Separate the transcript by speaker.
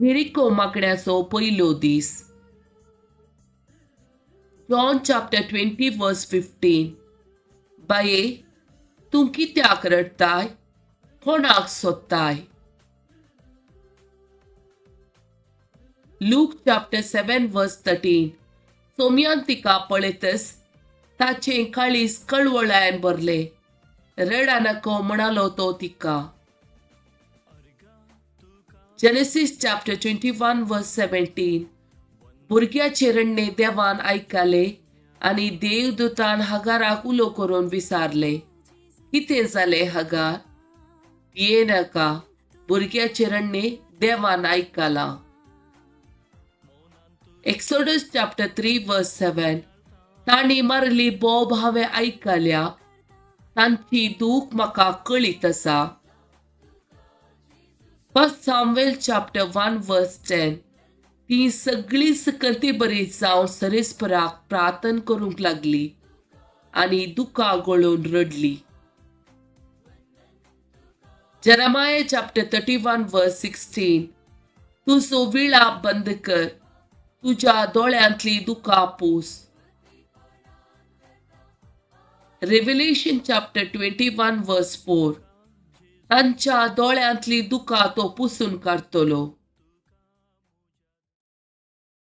Speaker 1: Jericho माकड्याचो पयलो दीस. John chapter 20 verse 15. बाये, तूं कित्याक रडटाय? कोणाक सोदताय? Luke chapter 7 verse 13. सोम्यान तिका पळयतच ताचें काळीज कळवळायन भरलें. रडा नको म्हणालो तो तिका. Genesis chapter 21 verse 17. भुरग्याचें रडणें देवान आयकलें आनी देवदूतान हगाराक उलो करून विचारलें, कितें जालें हगार? भिये नाका, भुरग्याचें रडणें देवान आयकलां. Exodus chapter 3 verse 7. तांणी मारली बोब हांवें आयकल्या, तांची दूख म्हाका कळीत आसा. 1 Samuel chapter 1 verse 10. ती सगळी सकंती बरी जावन सरेस्पराक प्रार्थन करूंक लागली आनी दुकां गळोवन रडली. Jeremiah chapter 31 verse 16. तुजो विळाप बंद कर, तुज्या दोळ्यांतली दुकां पूस. Revelation chapter 21 verse 4. तांच्या दोळ्यांतली दुकां तो पुसून काडटलो.